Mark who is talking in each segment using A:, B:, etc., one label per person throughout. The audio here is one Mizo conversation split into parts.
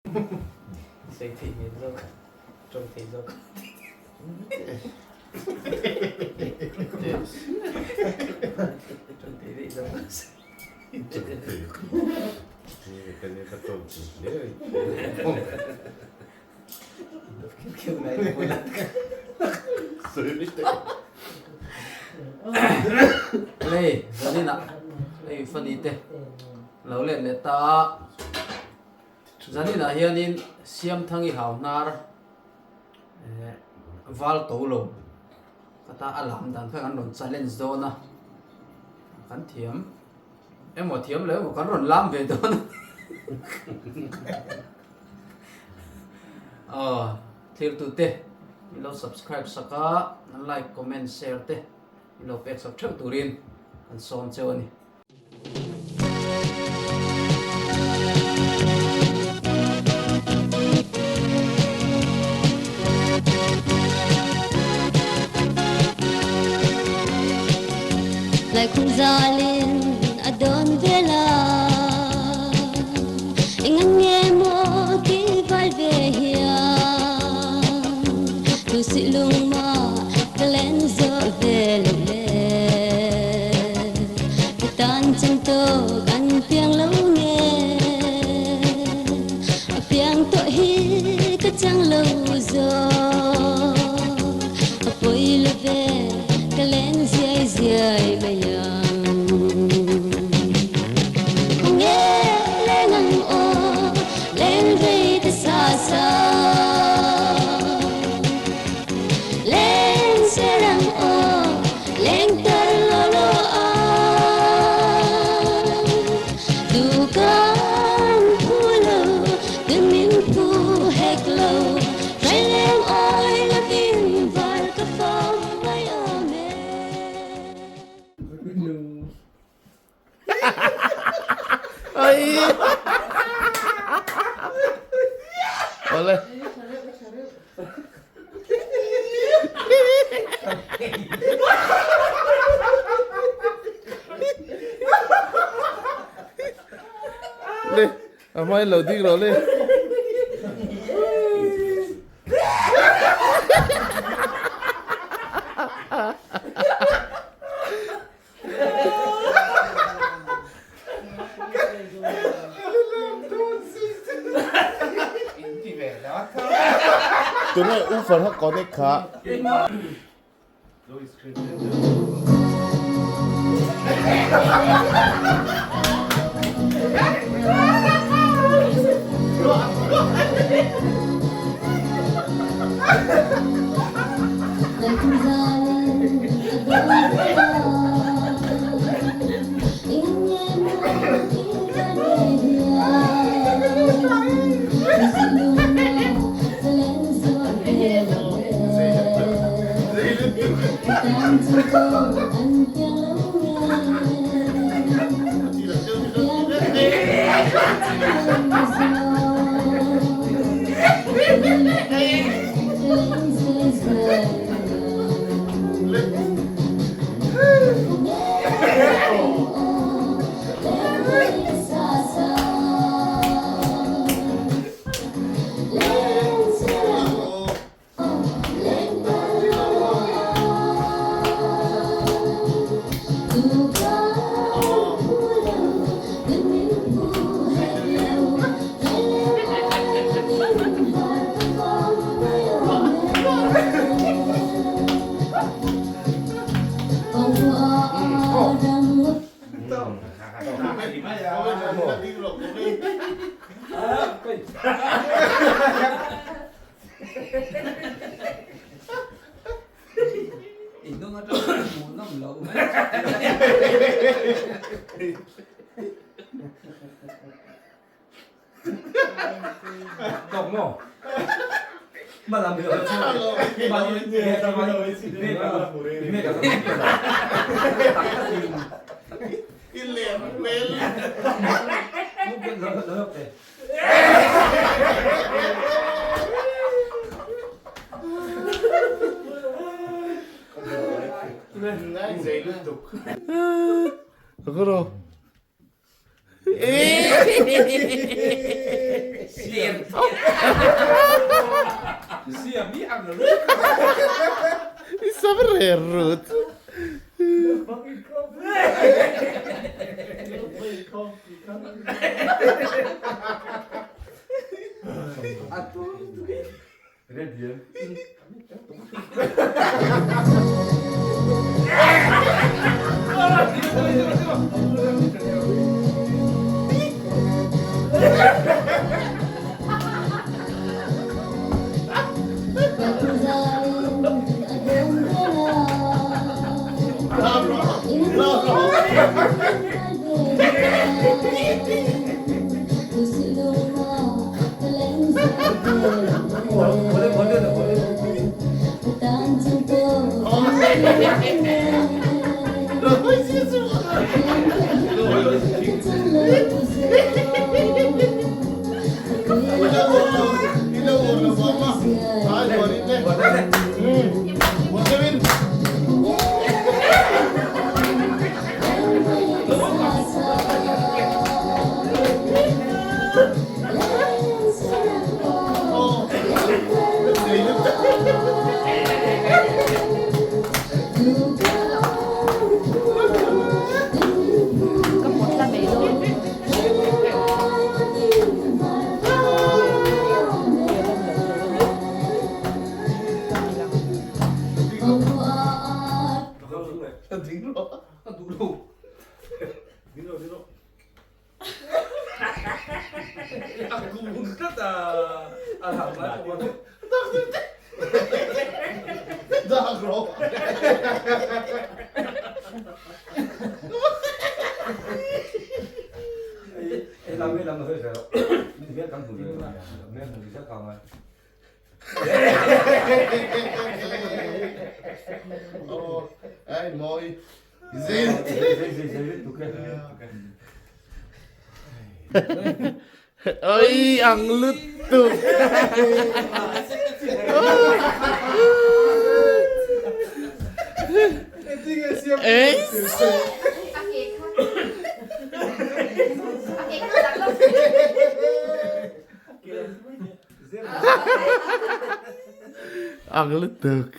A: Sawi thei hmel zawk, tawng thei zawk. Tawng thei daih zawk. Lei zanina hei funny te lo let leh ta a zaninah hianin Siamthangi hau hnar eh val to lo kata a lam dan kha kan rawn challenge dawn a kan thiam. Emaw thiam lo emaw kan rawn lam ve dawn a Aw thirtute min lo subscribe sak a, like, comment, share te min lo pek sak theuh turin kan sawm cheu a ni.
B: Awle. Le, a hmain lo ding rawh le. Tunge woofer kha connect kha. I sam rer rut. Oi ang lutuk. Ei. Ang lutuk.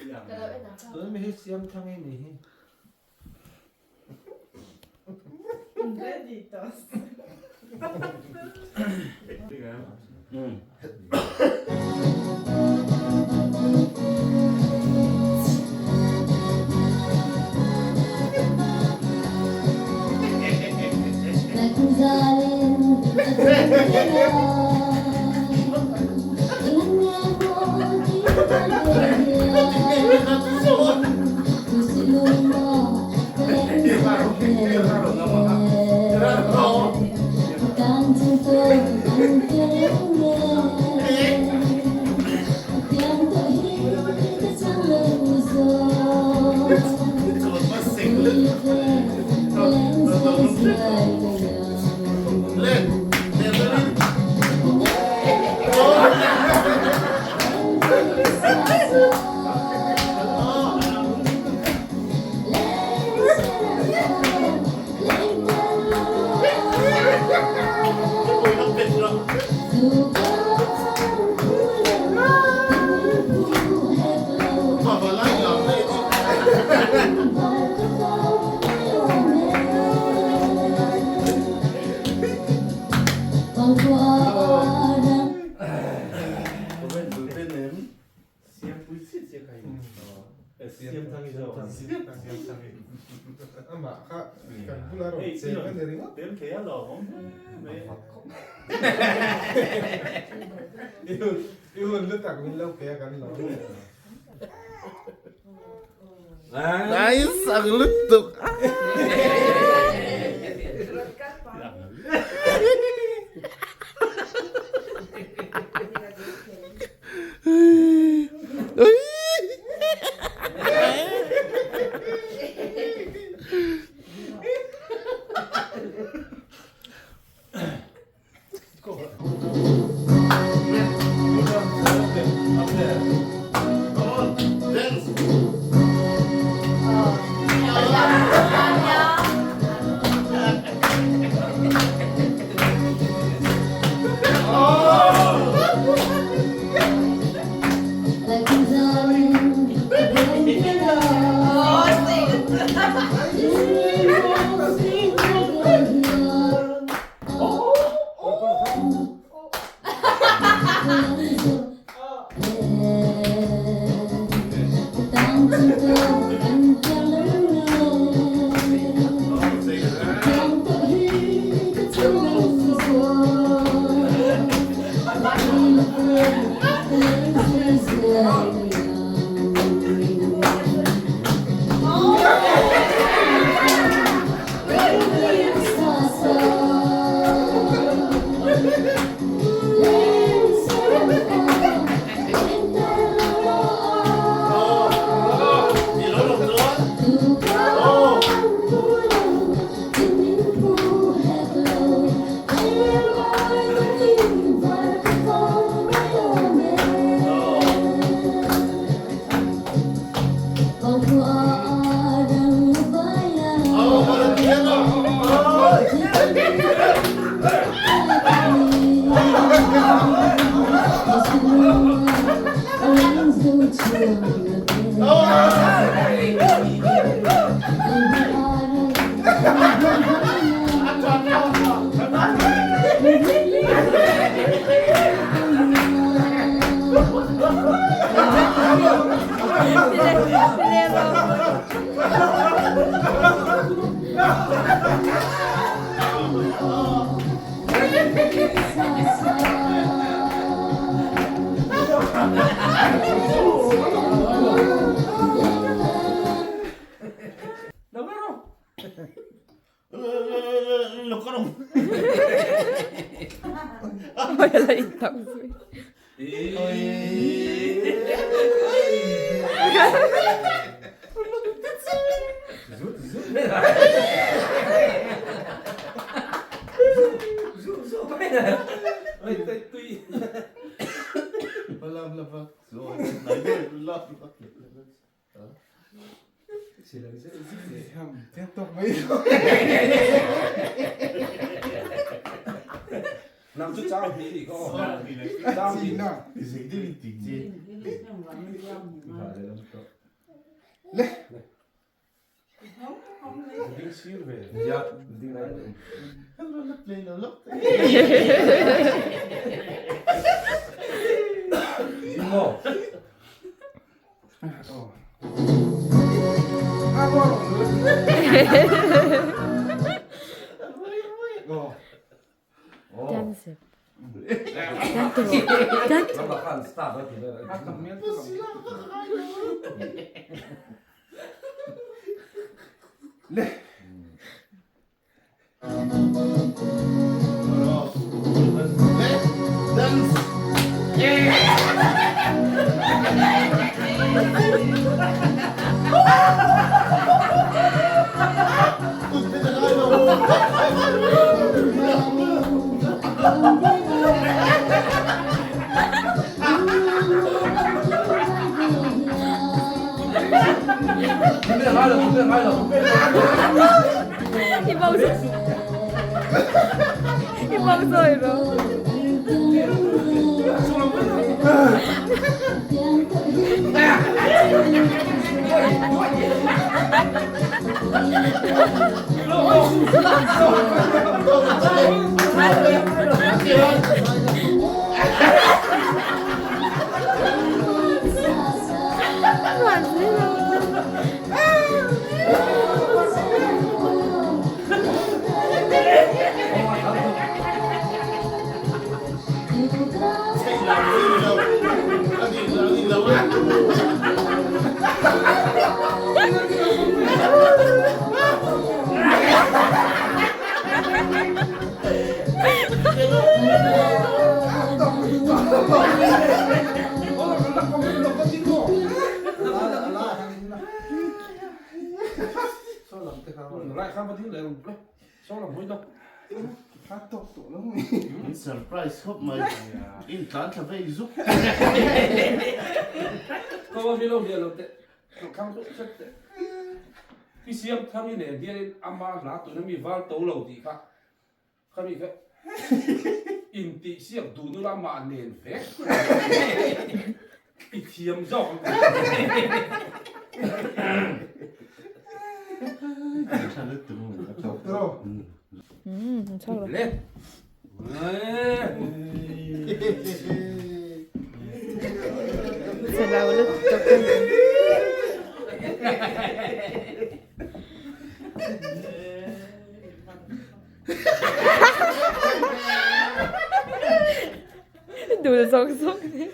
B: Nice ang lutuk.
C: Nang chu chang hnih nih ka aw. Chang hnih. Le. Ding sir ve. Ya, ding lai. Ding mo.
D: Dance.
B: Le.
D: I bo rồi. I bo rồi rồi.
B: In surprise khawp mai. In tlan thla vei zuk.
C: I siam thar i nen hianin ama hla tuna mi val to lo tih kha khami kha intih siak duh nula amah nen vek i thiam zawk ang. Le.
D: Dul zawk zawk ni.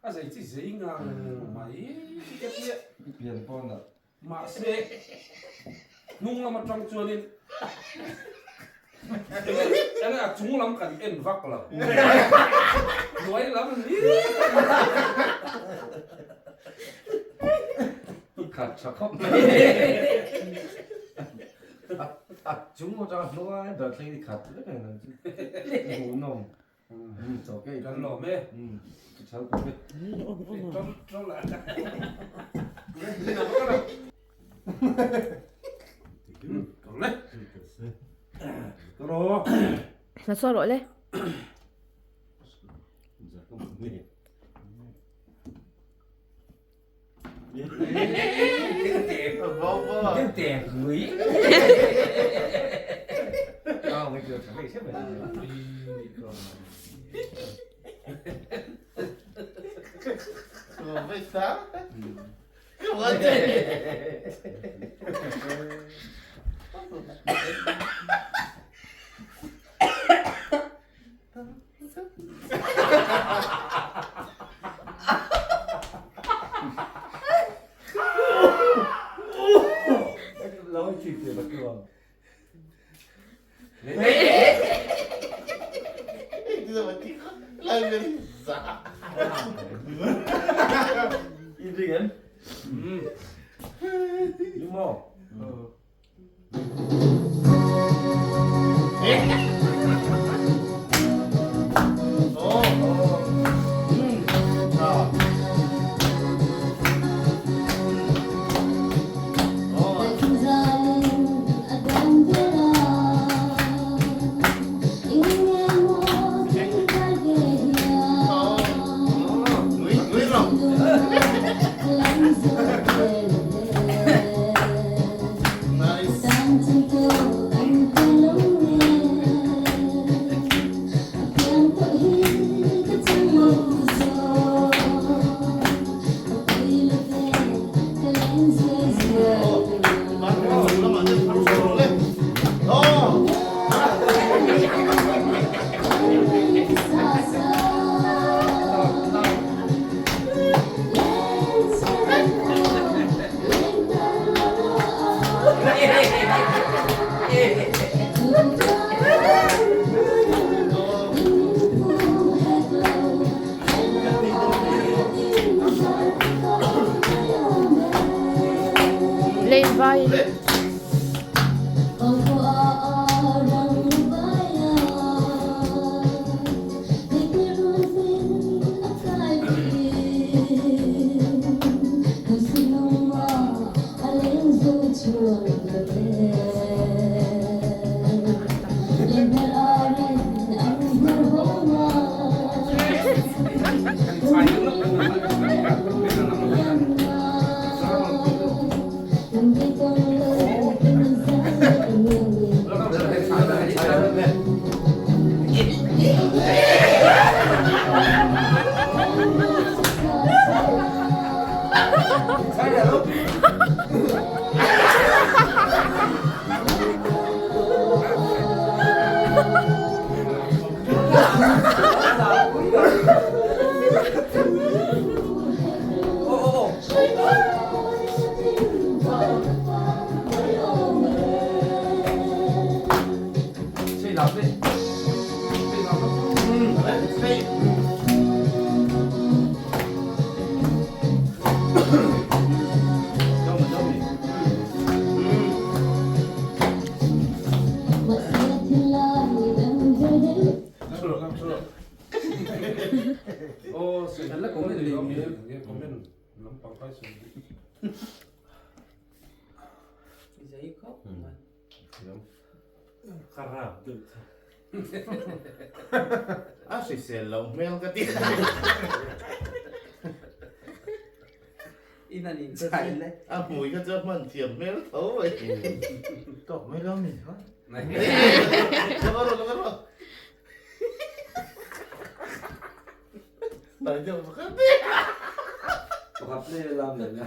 C: A zei chi zei ngang mai ka tia. Pian pawn a. Mahse hnung lam atang chuanin enge a chung lam kan en vak lo. Hnuai lam hlir
E: I khat tha khawp mai. A chung atanga hnuai ber thleng i khat vek ang chu. Hmuhnawm.
C: Kan lawm e.
D: Na chuah rawh le. Vai.
B: Ka rap deuh chu. A hrisel lo hmel ka ti.
A: In an in chai le.
B: A hmui kha chu a hman thiam hmel tho mai.
E: Tawk mai lo mi ha.
B: Laka rawh laka rawh. Hnai deuh pakhat te.
E: Pakhat le lam leh la.